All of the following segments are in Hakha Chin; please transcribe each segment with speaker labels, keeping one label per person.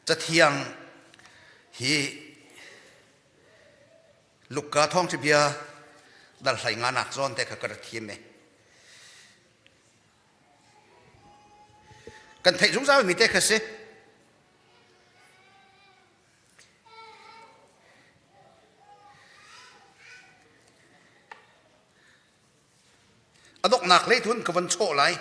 Speaker 1: Cathiang hi Luka thawngṭha bia dal hlei nga nak zawn te kha ka ra thim e. Kan theih zungzal mi te kha si. A donghnak lei thun ka von chawh lai.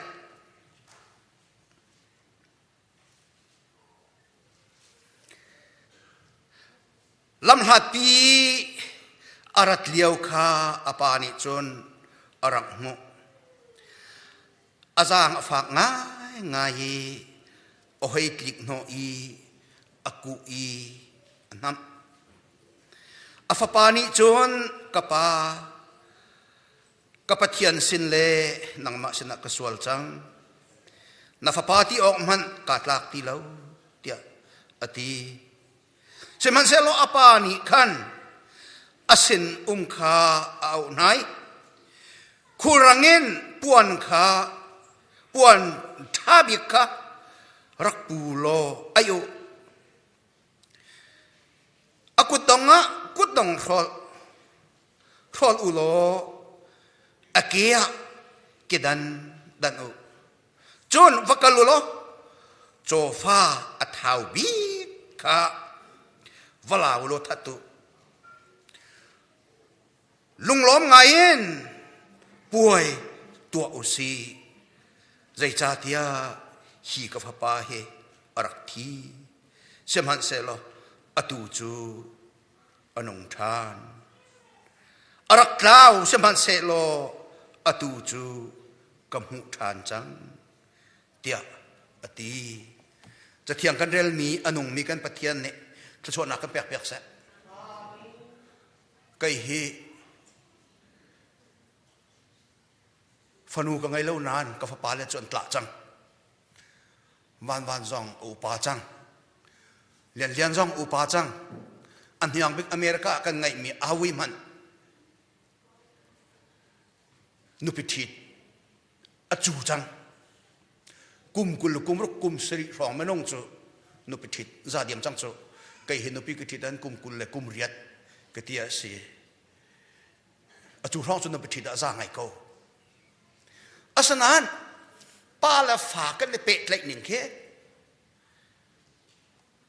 Speaker 1: Lamhlatpi a rat lio kha a pa nih cun a rak hmuh. A zaang a fak ngaingai i a hoi tlik hnawh i a kuh i a hnamh. A fapa nih cun ka pa, ka Pathian sin le nangmah sinah ka sual cang. Na fapa ti awk hmanh kaa tlak ti lo, tiah a ti. Sihmanhsehlaw a pa nih khan a sin um kha a auh hna i khulrang in puan kha puan ṭha bik kha rak pu law aih u. A kutdong ah kutdong hrawlh hrawl u law a ke ah kedan danh u. Cun va kal u law cawfa a thau bik kha va la u law that u. Lunglawm ngai in puai tuah u sih. Zeicahtiah hi ka fapa hi a rak thi. Sihmanhsehlaw atu cu a nung ṭhan. A rak tlau sihmanhsehlaw atu cu ka hmuh ṭhan cang tiah a ti. Cathiang kan relmi a nungmi kan Pathian nih thluachuahnak kan pek piak seh. Kei hi fanu ka ngei lo nain ka fapa le cu an tlah cang. Vanvan zong a upa cang. Lianlian zong upa cang. A hniang bik America ah kan ngeihmi awi hmanh nupi ṭhit a cu cang. Kum 20 kum ruk kum sarih hrawng minung cu nupi ṭhit za diam cang cu. Kei hi nupi ka ṭhit an kum 20 le kum riat ka ti a si. Atu hrawng cu nupi ṭhit ah za ngai ko. Asinain pa le fa kan i pehtlaih ning khi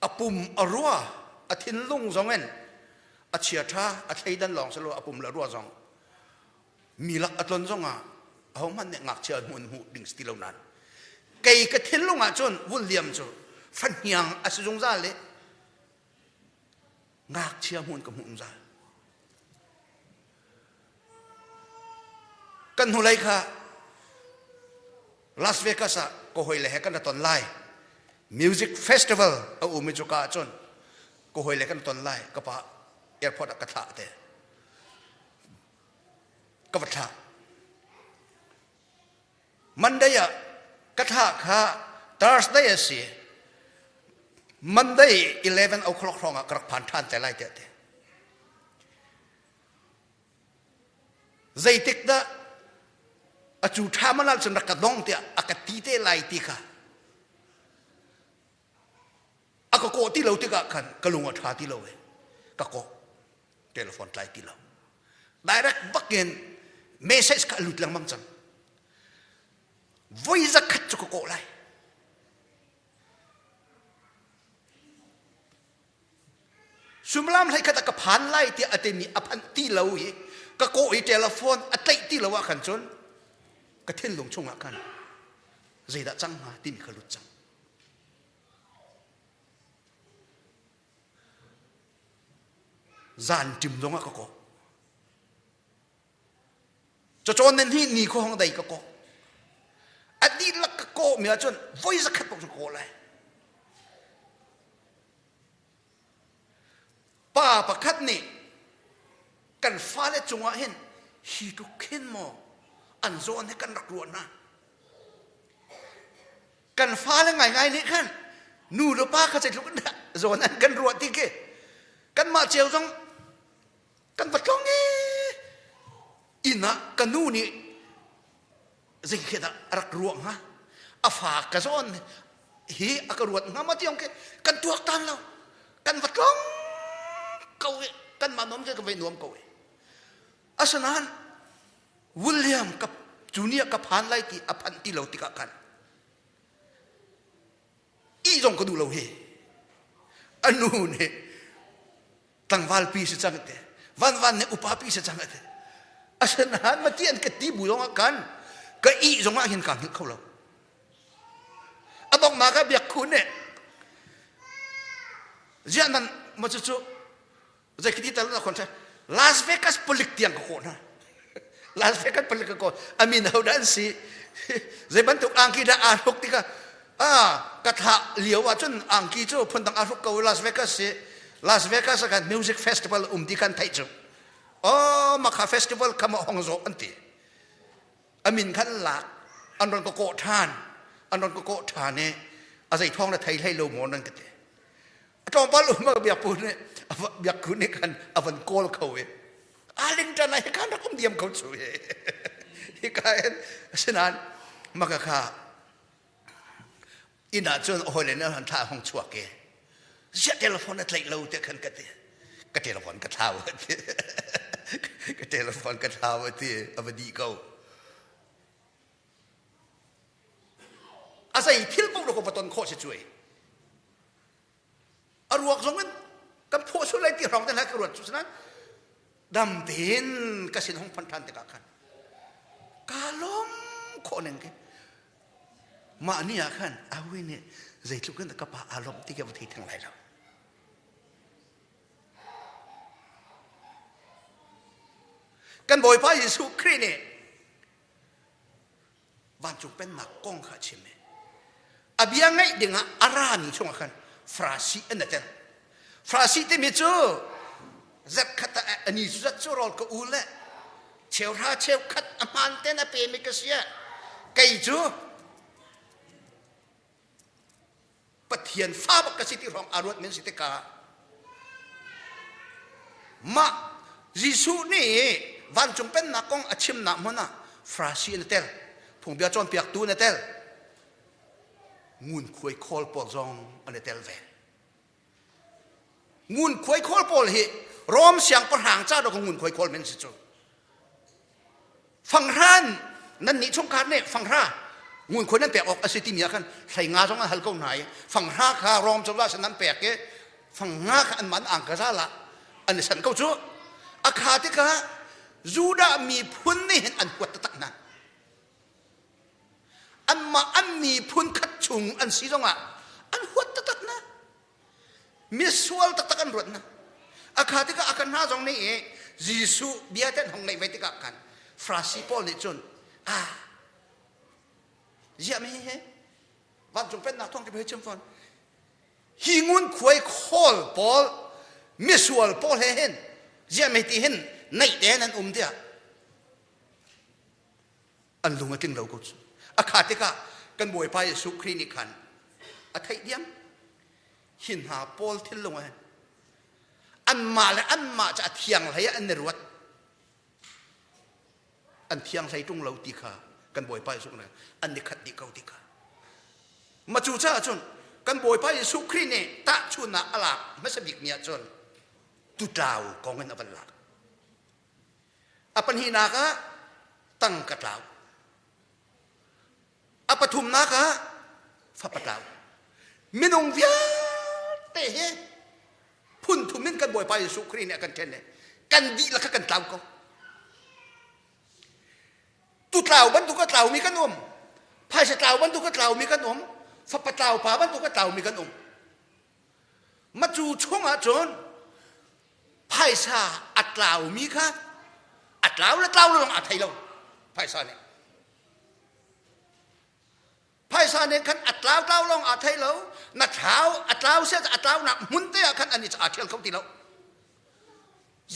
Speaker 1: a pum a rua a thinlung zong in a chiaṭha a thleidan lawng si lo a pum le rua zong mi lak a tlon zong ah ahohmanh nih ngakchia hmuh in hmuh ding si ti lo nain kei ka thinlung ah cun William cu fahniang a si zungzal i ngakchia hmuh in ka hmuh zungzal kan hnulei kha Las Vegas ah ka hawile he kan ra ton lai. Music festival a um i cuka ahcun ka hawile kan ton lai. Ka pa airport ah ka thlah te. Ka va thlah. Monday ah ka thlah kha Thursday a si. Monday 11 o'clock hrawng ah ka rak phan ṭhan te lai tiah ti. Zeitik dah a cu ṭha man ahcun rak ka dong tiah a ka ti te lai ti kha a ka kawh ti lo tikah khan ka lung a ṭha ti lo e ka kawh telephone tlai ti lo direct bakin message kha a lut lengmang cang voi zakhat cu ka kawh lai Suimilam 11 ah ka phan lai tiah a timi a phanh ti lo i ka kawh i telephone a tlaih ti lo ah khan cun ka thinlung chungah khan zeidah cang hnga timi kha lut cang. Zan ṭim zongah ka kawh. Cacawn nan hi ni kho hong dei ka kawh. A dihlak ka kawh mi ahcun voi zakhat bak cu ka kawh lai. Pa pakhat nih kan fale cungah hin hi tluk khin maw an zawn hi kan rak ruah hna. Kan fale ngaingai nih khan nu le pa kha zeitluk in dah zawn an kan ruah ti khi kanmah cio zong kan va tlong i inn ah ka nu nih zei khi dah a rak ruah hnga a fa ka zawn. Hi a ka ruat hnga ma tiang ke kan tuak tan lo. Kan va tlong ko i kan mah nuam ke ka vai nuam ko i. Asinain William ka junior ka phan lai ti a phanh ti lo tikah khan ih zong ka duh lo hi. A nu nih tlangval pi si cang te van van nih upa pi si cang te asinain mati an ka ti bu zong ah kan ka ih zong ah hin kaa hngilh kho lo a donghnak ah biak khun nih ziah nan ma cu cu zei khiti tal na khon Las Vegas palik tiang ka kawh hna Las Vegas palik ka kawh amin ho dah an si zei bantuk angki dah aa hruk tikah ah ka thlah lio ahcun angki cu phundang aa hruk ko Las Vegas si Las Vegas ah khan music festival um ti khan theih cu oh makha festival kha ma hong zawh an ti amin khan lak an ron ka kawh ṭhan an ron ka kawh ṭhan i a zei thawng na thei hlei lo maw nan ka ti a tlawmpal um biak pu nih biak ku nih khan a van kawl kho i Arlington ah hika rak um diam ko cu hika in asinain maka kha inn ah cun hawile nih an thla hong chuak i ziah telephone a tlaih lo te khan ka ti ka telephone ka thlau ti ka telephone ka thlau ti a va dih ko a zei thil paoh ka va ton khawh si cuai a ruak zong in kan phuah sual lai ti hrawng te hlah ka ruat cu sinan dam tein ka sin hong phanh ṭhan tikah khan kaa lawm khawh ning khi mah ni ah khan awi nih zeitluk in ka pa aa lawmh ti ka va thei theng lai lo kan Bawipa Jesuh Khrih nih vancung pennak kong kha a chim i a bia ngaih dingah a rami chungah khan Farasi an i tel. Farasi timi cu zarhkhat ah ani cu zat cu rawl ka u le cheuhra cheukhat a hmaan ten a pemi ka si ah kei cu Pathian fa bak ka si ti hrawng aa ruat men si tikah mah Jesuh nih vancung pennak kong a chimnak hmun ah Farasi an i tel phungbia cawnpiaktu an i tel ngunkhuai khawl pawl zong an i tel ve ngunkhuai khawl pawl hi Rom siangpahrang ca dawk ngunkhuai khawl men si cu Fanghran nan nih chungkhar nih fanghra ngunkhuai nan pek awk a si timi ah khan hlei nga zong an hal ko hna i fanghra kha Rom cozah sin an pek i fangnga kha an man ang ka zal ah an i sanh ko cu a kha tikah Judah miphun nih hin an huat taktak hna anmah an miphun khat chung an si zongah an huat taktak hna misual taktak an ruat hna a kha tikah a kan hna zong nih i Jesuh bia te an hong ngaih ve tikah khan Farasi pawl nih cun ah ziah mi he vancung pennak thawng ti chim fawn hi ngunkhuai khawl pawl misual pawl he hin ziah mi ti hin naih te nan um tiah an lung a tling lo ko cu a kha tikah kan bawipa Jesuh Khrih nih khan a theih diam hi hna pawl thinlung ah anmah le anmah cu a thiang hlei ah an i ruat an thiang hlei ṭung lo ti kha kan bawipa Jesuh nih an i khat dih ko ti kha ma cu caah cun kan bawipa Jesuh Khrih nih tahchunnak a lak hmasa bik mi ah cun tutlau kong in a van lak A pahnihnak ah tangka tlau. A pathumnak ah fapa tlau. Minung vialte hi phun thum in kan Bawipa Jesuh Khrih nih a kan ṭhen i kan dihlak kha kan tlau ko. Tu tlau bantuk a tlaumi kan um. Phaisa tlau bantuk a tlaumi kan um. Fapa tlau pa bantuk a tlaumi kan um. Macu chung ah cun phaisa a tlaumi kha a tlau le tlau lo zong a thei lo phaisa nih phaisa nih khan a tlau tlau lawng aa thei lo na thlau a tlau sia a tlaunak hmun te ah khan ani aa thial kho ti lo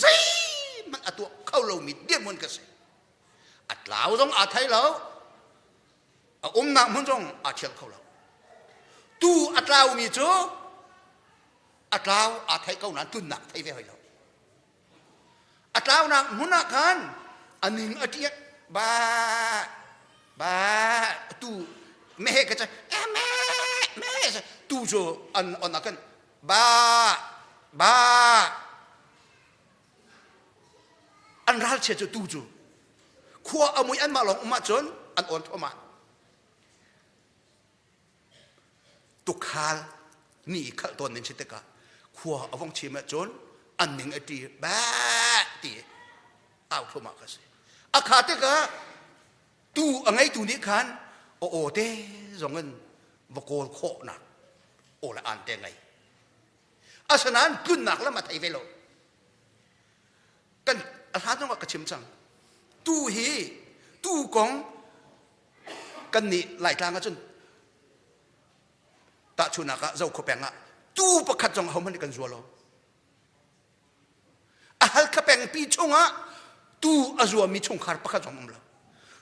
Speaker 1: zeihmanh a tuah kho lomi dirhmun ka si a tlau zong aa thei lo a umnak hmun zong aa thial kho lo tu a tlaumi cu a tlau aa theih ko nain tlunnak thei ve hoi lo a tlaunak hmun ah khan a ning a ṭiak ba ba tu meheh ka ca me me Tu cu an on ah khan ba ba an ralchia cu tu cu khua a mui anmah lawng um ahcun an awn thluahmah. Tukhal ni i khalh tawn ning si tikah khua a vong chim ahcun an ning a ṭi ba ti au thluahmah ka si. A kha tikah tu a ngeitu nih khan a aw te zong in va kawl khawhnak aw le aan te ngei. Asinain tlunnak lam a thei ve lo. Kan a hlan zongah ka chim cang. Tu hi tu kong kan nih Laitlang ahcun tahchunhnak ah Zokhua peng ah tu pakhat zong ahohmanh nih kan zua lo. A Halkha pengpi chungah tu a zuami chungkhar pakhat zong um lo.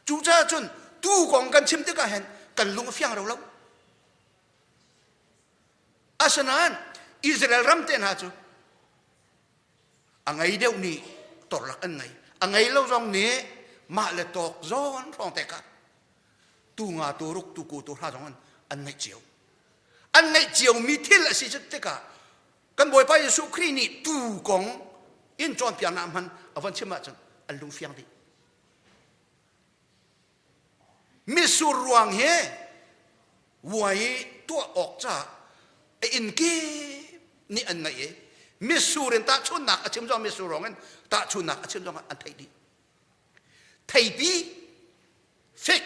Speaker 1: Cucaah cun tu kong kan chim tikah hin kan lung a fiang ro lo. Asinain Israel ram te hna cu a ngei deuh nih torlak an ngei. A ngei lo zong nih mah le tawk zawn hrawng te kha tu nga tu ruk tu ku tu hra zong an ngeih cio. An ngeih ciomi thil a si tikah kan Bawipa Jesuh Khrih nih tuu kong in cawnpiaknak hman a von chim ahcun an lung fiang dih. Mitsur ruang hi vuai i tuah awk caah a inn kip nih an ngaih i mitsur in tahchunhnak a chim zong mitsur ruang in tahchunhnak a chim zong an theih dih. Theipi fig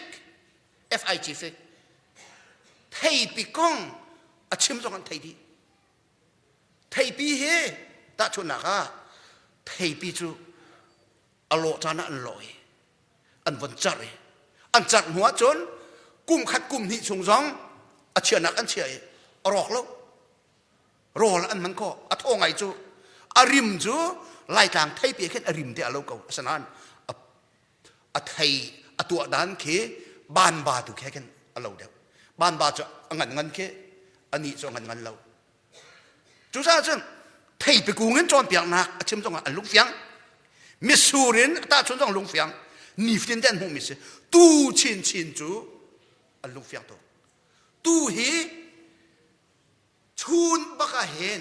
Speaker 1: F-I-G fig theipi kong a chim zong an thei dih. Theipi hi tahchunhnak ah theipi cu a lawh caan ah an lawh i an von carh i an carh hnu ahcun kum khat kum hnih chung zong a chiahnak an chiah i a rawk lo rawl an hman khawh a thaw ngai cu a rim cu laitlang theipi khin a rim te a lo ko asinain a thei a tuah dan khi banba tu khe khin a lo deuh banba cu a ngan ngan khi anih cu a ngan ngan lo Cucaah cun theipi kung in cawnpiaknak a chim zongah an lungfiang. Mitsur in a tahchun zong lungfiang. Nifatin te an hmuhmi si. Tu chinchin cu an lungfiang tuk. Tu hi chun bak ah hin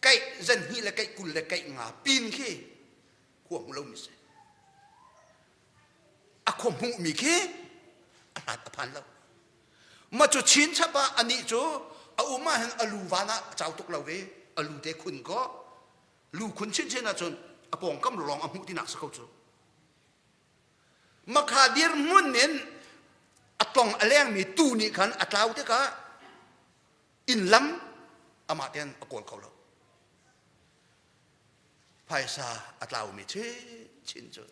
Speaker 1: kaih zan hnih le kaih 20 le kaih nga pin khi khua hmu lomi si. A khua hmuhmi khi a hlat a phan lo. Ma cu chinchap ah anih cu a um ah hin a lu van ah a cau tuk lo ve a lu te khun ko lu khun chinchin ahcun a pawngkam lawng a hmuh tinak si ko cu makha dirhmun in a tong a lengmi tu nih khan a tlau tikah inn lam amah tein a kawl kho lo phaisa a tlaumi chinchin cu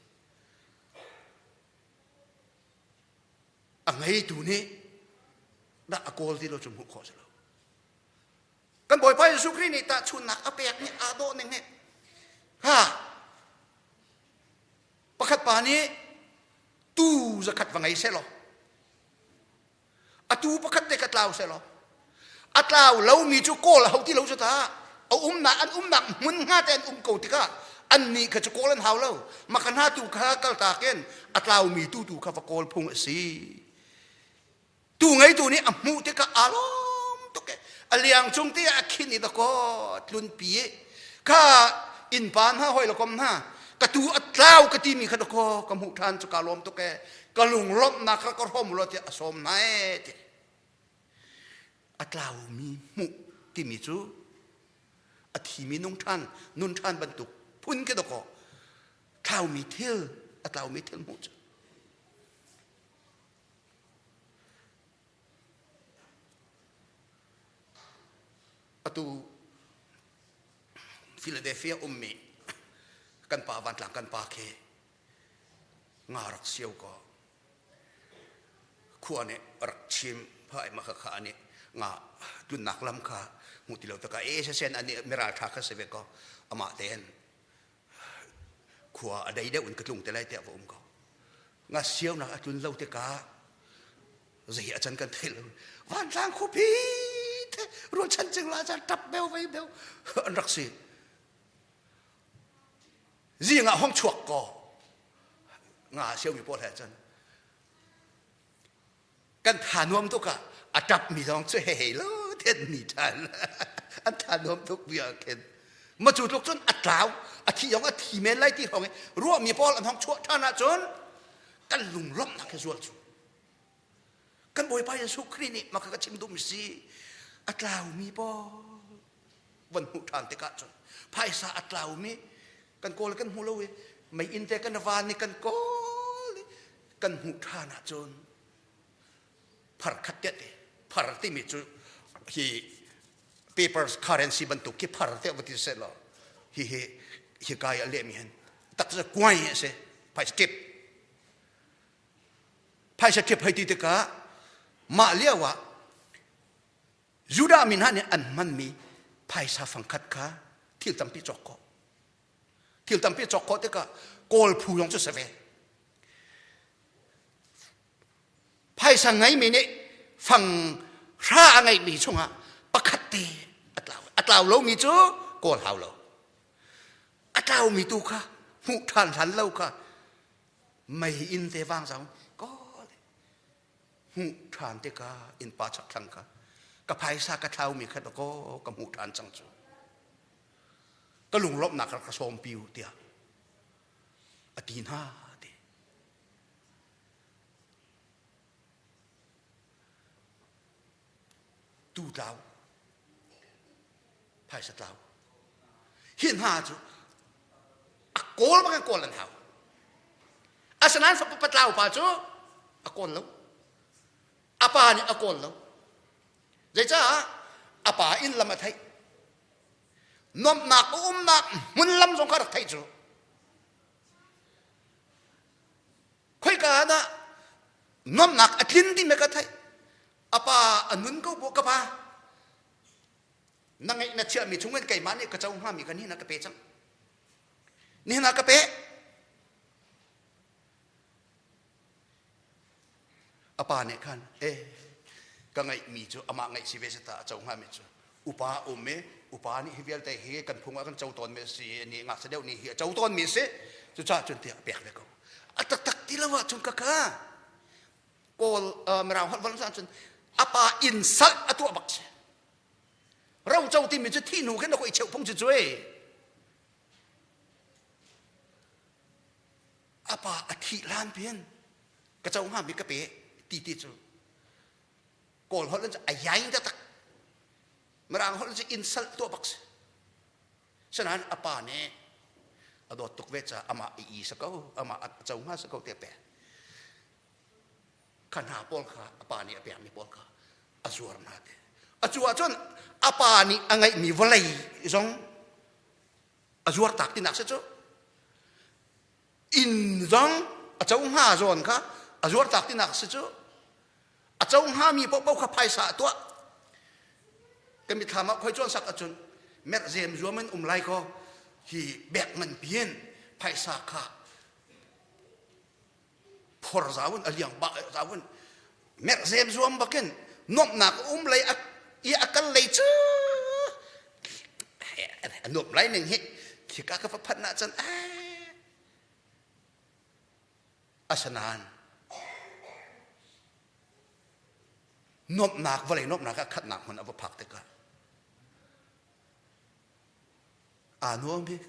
Speaker 1: A ngeitu nih dah a kawl ti lo cu hmuh khawh si lo. Kan Bawipa Jesuh Khrih nih tahchunhnak a pek nih aa dawh ning hi ha pakhat pa nih tuu zakhat va ngei seh law a tuu pakhat te ka tlau seh law a tlau lomi cu kawl a hau ti lo cu ta a umnak an umnak hmun hnga te an um ko tikah annih kha cu kawl an hau lo maka hna tu kha kaltak in a tlaumi tu tu kha va kawl phung a si tu ngeitu nih a hmuh tikah aa lawm tuk e a liang cung te ah a khin i dakaw tlunpi i kha innpa hna hoi le kom hna ka tu a tlau ka timi kha dakaw ka hmuh ṭhan cu kaa lawm tuk e ka lunglawmhnak kha ka hrawm law tiah a sawm hna e ti A tlaumi hmuh timi cu a thimi nung ṭhan, nun ṭhan bantuk phun khi dawkaw tlaumi thil, a tlaumi thil hmuh cu. Atu Philadelphia ummi kan pa vantlang kan pa khi nga rak sio ko Khua nih rak chim phai ma kha kha nih nga tlunnak lam kha hmu ti lo takah e sesen ani miral tha kha si ve ko amah tein khua a dei deuh in ka tlung te lai tiah va um ko nga siaunak a tlun lo tikah zei a can kan thei lo vantlang khuapi te rualchan cing la chan tap beu vei beu an rak si zing ah hong chuak ko nga siomi pawl he cun kan tha nuam tuk ah. A ṭapmi zong cu hei lo then ni ṭhan. An tha nuam tuk bia khin. Ma cu tluk cun a tlau, a thi zong a thi men lai ti hrawng i ruahmi pawl an hong chuah ṭhan ahcun kan lunglawmhnak hi zual cu. Kan Bawipa Jesuh Khrih nih maka ka chim duhmi si a tlaumi pawl van hmuh ṭhan tikah cun phaisa a tlaumi kan kawl kan hmu lo i mei inn te kan van i kan kawl i kan hmuh ṭhan ahcun phar khat te te phar timi cu hi paper currency bantuk khi phar te va ti seh law hi hi hi kai a lehmi hin tak cu kuai a si phaisa tip phaisa tip hei ti tikah mah lio ah Judah mi hna nih an hmanmi phaisa fangkhat kha thil tampi cawk khawh. Thil tampi cawk khawh tikah Kawl phu zong cu si ve. Phaisa ngeimi nih fang hra a ngeihmi chungah pakhat te a tlau. A tlau lomi cu kawl hau lo. A tlaumi tu kha hmuh ṭhan hlan lo kha mei inn te vang zau kawl hmuh ṭhan tikah innpa chakthlang kha ka phaisa ka thlaumi kha dakaw ka hmuh ṭhan cang cu ka lunglawmhnak rak ka sawmpi u tiah a ti hna ti tu tlau phaisa tlau hi hna cu a kawl bak in kawl an hau asinain fapa patlau pa cu a kawl lo a pa nih a kawl lo zeicah a pa inn lam a theih nuamhnak a umnak hmun lam zong kha rak theih cu khoika ah dah nuamhnak a tlin ti ka theih a pa a nun ko bu ka pa na ngeih na chiahmi chungin keimah nih ka co hngami ka nihin ah ka pe cang nihin ah ka pe a pa nih khan e ka ngeihmi cu amah ngeih si ve si ta a co hngami cu upa um i upa nih hi vialte hi kan phung ah kan co tawnmi a si ni ngakchia deuh nih hi a co tawnmi a si cucaah cun tiah a pek ve ko a taktak ti lo ahcun ka kha kawl mirang holh von cun a pa inn salh a tuah bak si roco timi cu thi hnu khin na koi cheu phung cu cu a pa a thih hlan pian ka co hnga mi ka pe ti ti cu kawl holh in a yain taktak mirang holh cu insult tuah bak si sinain a pa nih a dawt tuk ve caah amah i i sa ko amah a co hnga sa ko te pe kha hna pawl kha a pa nih a pekmi pawl kha a zuar hna te a cu ahcun a pa nih a ngeihmi vawlei zong a zuar tak tinak si cu inn zong a co hnga zawn kha a zuar tak tinak si cu a co hngami paohpaoh kha phaisa a tuah kan mithlam ah khoi cuan sak ahcun merh zem zuam in um lai ko hi bek ngan piin phaisa kha phor zau in a liang ba zau in merh zem zuam bakin nuamhnak um lei a i a kal lei cu a nuam lai ning hi khika ka va phanh ah cun Asinain nuamhnak vawlei nuamhnak ah khatnak hmun a va phak tikah aa nuam bik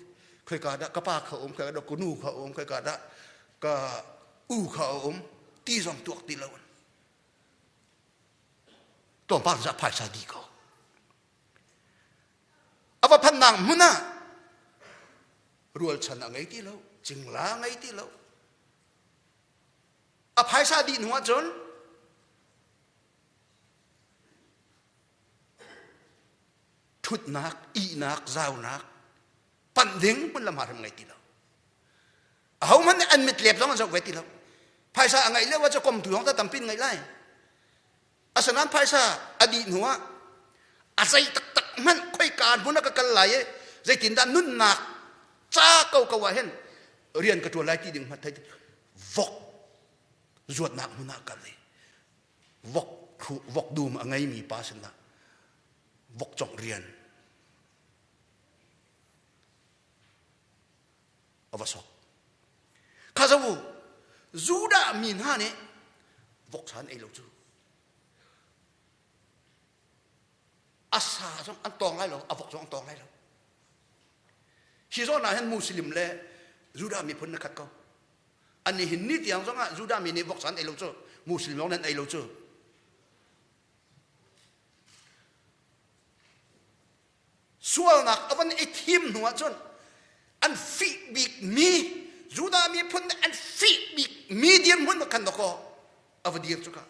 Speaker 1: khoika dah ka pa kha um khoika dah ka nu kha um khoika dah ka u kha a um ti zong tuak ti lo in tlawmpal za phaisa di ko a va phannak hmun ah rualchan a ngei ti lo cingla a ngei ti lo a phaisa dih hnu ahcun thutnak ihnak zaunak panh ding hmun lam hrim ngei ti lo ahohmanh nih an mit lep zong an zoh ve ti lo phaisa a ngeih lio ah cu komtu zong ta tampi ngeih lai Asinain phaisa a dih hnu ah a zei taktak hmanh khoika hmun ah ka kal lai i zeitindah nunnak ca ko ko ah hin rian ka ṭuan lai ti ding hmanh thei vok zuatnak hmun ah kal i vok vok dum a ngeimi pa sinah vok congh rian a va sok. Kha zo u, Judah mi hna nih voksa an ei lo cu. A sa zong an tawng lai lo, a vok zong an tawng lai lo. Hi zawn ah hin Muslim le Judah miphun na khat ko. An nih hin ni tiang zong ah Judah mi nih voksa an ei lo cu, Muslim zong nan ei lo cu. Sualnak a van i thim hnu ahcun an fih bikmi Judah miphun nih an fih bikmi dirhmun ah khan dawkaw a va dir cu ka.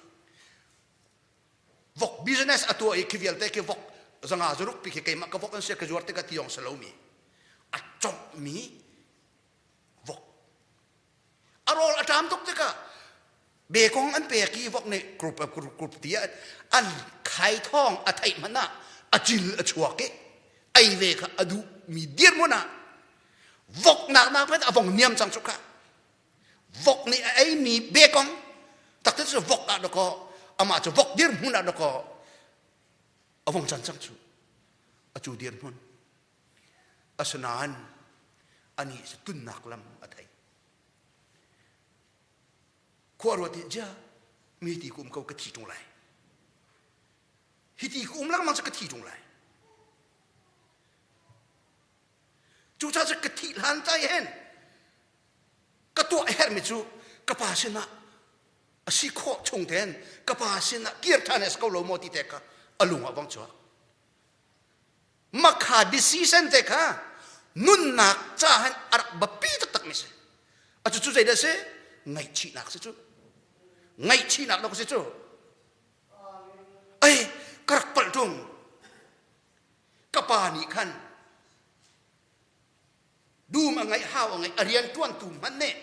Speaker 1: Vok business a tuah i khi vialte khi vok zanga zaruk pi khi keimah ka vok an si ka zuar tikah ti yong si lomi a cawmhmi vok a rawl a ṭam tuk tikah bekong an pek i vok nih group group group ti an khai thawng a theih hmanh ah a cil a chuak i ei ve kha a duh mi dirhmun ah vok nak nak a vong niam cang cu kha vok nih a ei mi bekong taktak cu vok ah dakaw amah cu vok dirhmun ah dakaw a vong can cang cu a cu dirhmun Asinain anih cu tunnak lam a thei. Khua ruat i jia mi ti ku um ko ka thi ṭung lai. Hi ti ku um lengmang cu ka thi ṭung lai. Cucaah cu ka thih hlan tai hin ka tuah herhmi cu ka pa sinah a si khawh chung tein ka pa sinah kir ṭhan a si ko lo maw ti te kha a lung ah vang chuak. Makha decision te kha nunnak ca hin a rak biapi taktak mi si. A cu cu zeidah si? Ngaihchihnak si cu. Ngaihchihnak dok si cu. Ei, ka rak palh ṭung. Ka pa nih khan dum a ngaih hau a ngaih a rian ṭuantu hmanh nih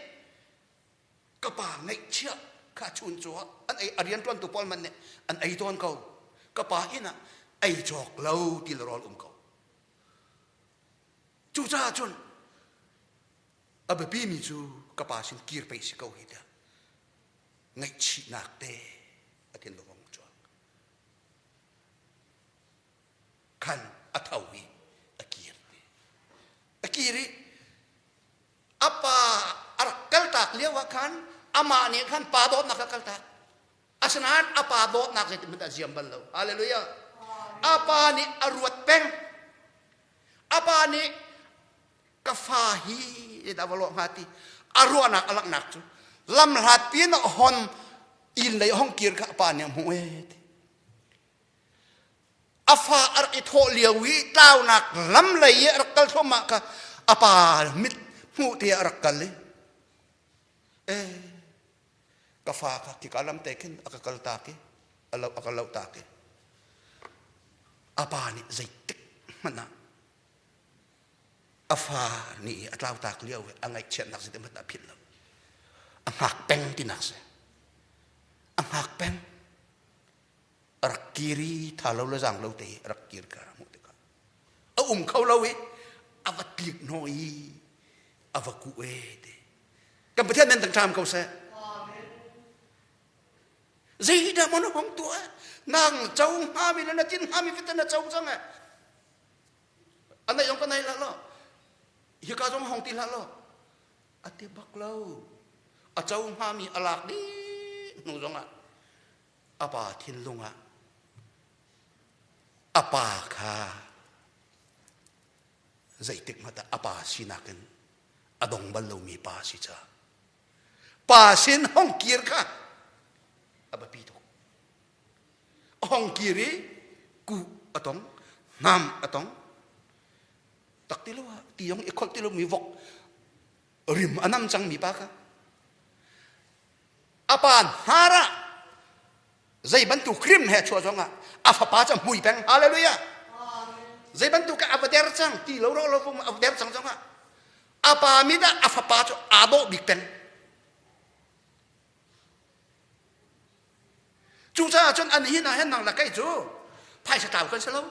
Speaker 1: ka pa ngaihchiah kha chun cu an ei a rianṭuantu pawl man nih an ei tawn ko ka pa inn ah ei cawk lo ti le rawl um ko cucaah cun a biapi mi cu ka pa sin kir pei si ko hi tiah ngaihchihnak te a thinlung a chuak khan a tho i a kir a kir i a pa a rak kaltak lio ah khan amah nih khan pa dawtnak a kaltak asinain a pa dawtnak zeitin hmanh a ziam bal lo hallelujah a pa nih a ruat peng a pa nih ka fa hi dah va lawh hnga ti a ruahnak a langhnak cu lamhlat piin a hon inn lei hong kir kha a pa nih a hmuh e ti A fa a rak i thawh lio i tlaunak lam lei i a rak kal thluahmah kha a pa mit hmuh te ah a rak kal i eh ka fa kha khika lam te khin a ka kal tak i a lo a ka loh tak i a pa nih zeitik hmanh ah a fa nih a tlau tak lio i a ngaihchiatnak zeitik hmanh ah a philh lo a hngak peng tinak si a hngak peng a rak kir i tha lo le zaang lo te a rak kir ka hmuh tikah a um kho lo i a va tlik hnawh i a va kuh e ti kan Pathian nan tang ko seh zeidah maw na hong tuah nang co hngami le na tin hngami vialte na co cang e a neih zong ka nei hlah lo hika zong hong ti hlah lo a ti bak lo a co hngami a lak dih hnu zongah a pa thinlung ah a pa kha zeitik hmanh ah a pa sinak in a dong bal lomi pa si caah pa sin hong kir kha a biapi tuk a hong kir i kuh a tong hnam a tong tak ti lo ah ti yong i kholh ti lomi vok rim a nam cangmi pa kha A pa hnar ah zei bantuk rim he chuah zong ah a fapa cu a hmui peng. Hallelujah. Zei bantuk a va der cang ti lo ro lo a va der cang zong ah a pa mit ah a fapa cu aa dawh bik peng. Cucaah cun an hin ah hin nang le kei cu phaisa tlau kan si lo.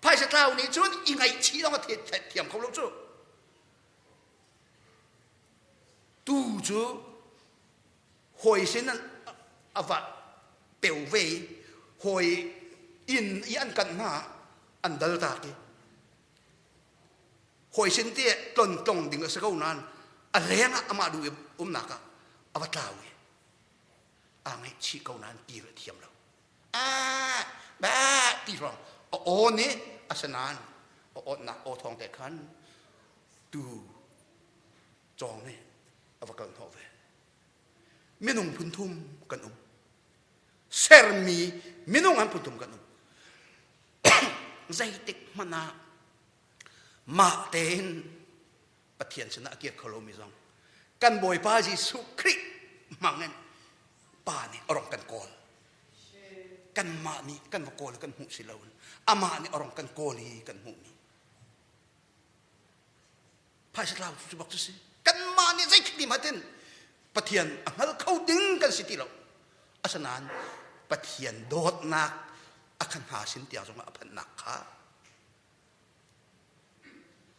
Speaker 1: Phaisa tlau nih cun i ngaihchih zong a thiam kho lo cu. Tuu cu hawi sin a va peu ve i hawi inn i an kanh hna an dal tak i hawi sin te tlon tlong ding a si ko nain a leng ah amah duh i umnak ah a va tlau i aa ngaihchih ko nain kir a thiam lo. Ah, Bah ti hrawng a aw nih asinain a awtnak aw thawng te khan tu cawng nih a va kal hnawh ve. Minung phun thum kan um. Sermi minung an phun thum kan um. Zeitik hmanh ah mah tein Pathian sinah a kir kho lomi zong kan Bawipa Jesuh Khrih hmang in Pa nih a rong kan kawl. Kanmah nih kan va kawl kan hmuh si lo amah nih a rong kan kawl i kan hmuhmi. Phaisa tlau cu bak cu si. Kanmah nih zeitik ni hmanh in Pathian a hngal kho ding kan si ti lo. Asinain Pathian dawtnak a kan hna sin tiang zongah a phanhnak kha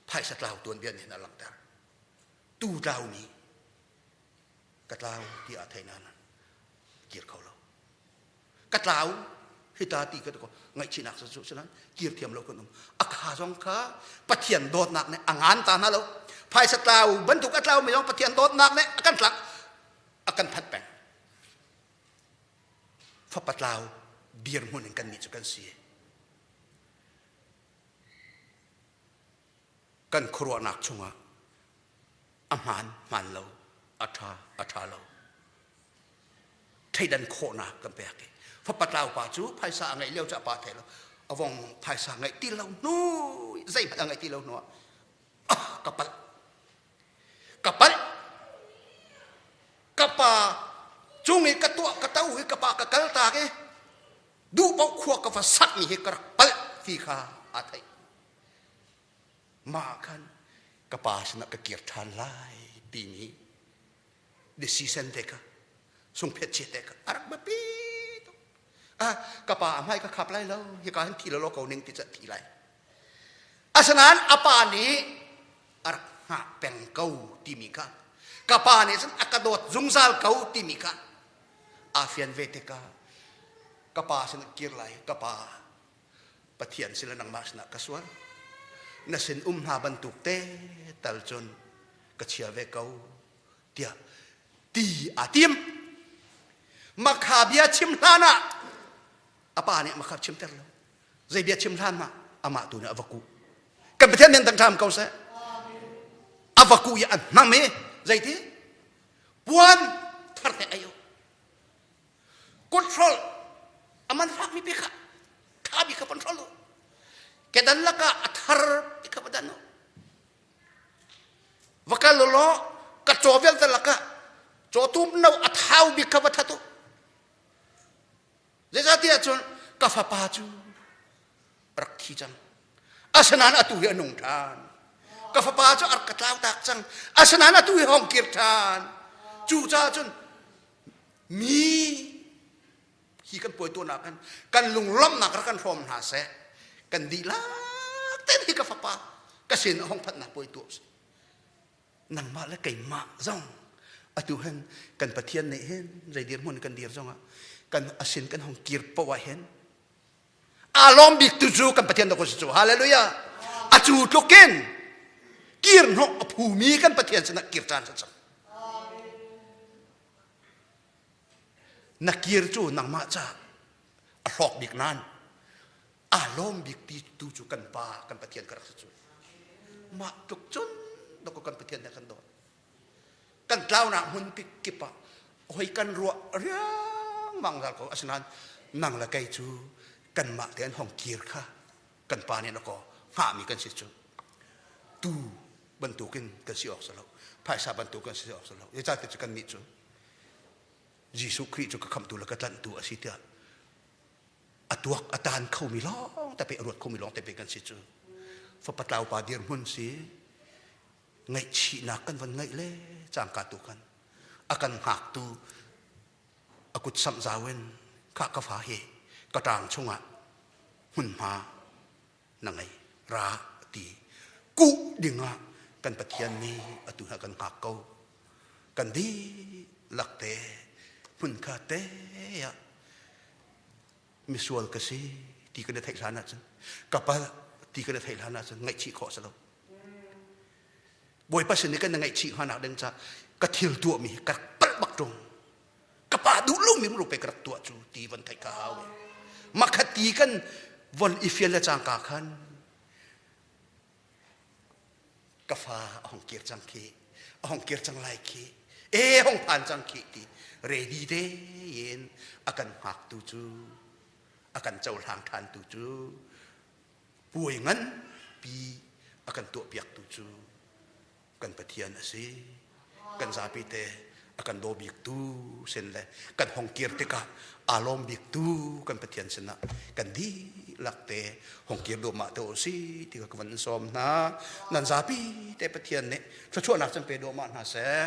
Speaker 1: phaisa tlau tuanbia nih a langhter. Tu tlau nih ka tlau tiah thei nain kir kho lo. Ka tlau hita ti ka ko ngaihchihnak cu sinan kir thiam lo kan um. A kha zong kha Pathian dawtnak nih a ngan ta hna lo. Phaisa tlau bantuk a tlau mi zong Pathian dawtnak nih a kan tlak a kan phanh peng. Fapa tlau dirhmun in kan nih cu kan si. Kan khuaruahnak chungah a hmaan hmaan lo, a ṭha a ṭha lo. Thleidan khawhnak kan pek i fapa tlau pa cu phaisa a ngeih lio cu a pa thei lo. A vong phaisa ngeih ti lo hnu zeihmanh a ngeih ti lo hnu ah ah ka palh. Ka palh. Ka pa cung i ka tuah ka to i ka pa ka kal tak i duh paoh khua ka va sakmi hi ka rak palh ti kha aa theih. Mah khan ka pa sinah ka kir ṭhan lai timi decision te kha sungphet chia te kha a rak biapi tuk. Ah, ka pa a hmai ka khap lai lo, hika hin thi lo ko ning ti cu thi lai. Asinain a pa nih a rak hngah peng ko timi kha ka pa nih cun a ka dawt zungzal ko timi kha aa fian ve tikah ka pa sin kir lai ka pa Pathian sin le nangmah sinah ka sual na sin um hna bantuk te tal cun ka chia ve ko tiah ti aa tim makha bia chim hlan ah a pa nih makha chimter lo zei bia chim hlan ah amah tu nih a va kuh kan Pathian men dang ṭham ko seh a va kuh i a hnam i zeiti puan thar te ai control aman fak mi kha tha bi kha control u kedan laka a thar ti kha badan u vakal lo ka chaw vel te laka chaw tum no a thau bi kha va thatu zeicahtiah cun ka fapa cu rak thi cang asinain atu hi a nung ṭhan ka fapa cu a rak ka tlau tak cang asinain atu hi hong kir ṭhan cucaah cun mi hi kan puai tuahnak kan kan lunglawmhnak rak kan hrawm hna seh kan dihlak tein hi ka fapa ka sin a hong phanhnak puai tuah seh nangmah le keimah zong atu hin kan Pathian nih hin zei dirhmun kan dir zongah kan asin kan hong kir poah hin aa lawm bik tu cu kan Pathian dawk si cu hallelujah a cu tluk in kir hnawh a phumi kan Pathian sinah kir caan cang na kir cu nangmah ca a hlawk bik nan aa lawm bik ti tu cu kan pa kan Pathian ka rak si cu mah tluk cun dawk kan Pathian nih kan dawt kan tlaunak hmun kip ah hoi kan ruah riangmang zal ko asinain nang le kei cu kanmah te an hong kir kha kan pa nih na ko hngahmi kan si cu tu bantukin kan si awk si lo phaisa bantuk kan si awk si lo zeicahtiah cu kannih cu Jesuh Khrih cu ka khamhtu le ka tlanhtu a si tiah a tuak a tan khomi lawng te pe a ruat khomi lawng te pe kan si cu fapa tlau pa dirhmun si ngaihchihnak kan van ngeih le cangka tu khan a kan hngaktu a kut samh zau in khah ka fa hi ka ṭang chungah hmunhma na ngei ra ti kuh dingah kan Pathian nih atu ha kan hngak ko kan dihlak te hmunkha te ah misual ka si ti kan i theih hlan ahcun ka palh ti kan i theih hlan ahcun ngaihchih khawh si lo Bawipa sin i kan ngaihchih hngak ding ca ka thil tuahmi hi ka rak palh bak ṭung ka pa duh lomi ru pe ka rak tuah cu ti van theih ka hau. Makhati kan von i fial le cangka khan ka fa a hong kir cang khi a hong kir cang lai khi e hong phan cang khi ti ready te in a kan hngaktu cu a kan cohlang ṭhantu cu puai nganpi a kan tuahpiaktu cu kan Pathian a si. Kan zapi te a kan daw biktu sin le kan hong kir tikah aa lawm biktu kan Pathian sinah kan dihlak te hong kir duahmah te u si ti ka van sawm hna. Nan zapi te Pathian nih thluachuahnak can pe duahmah hna seh.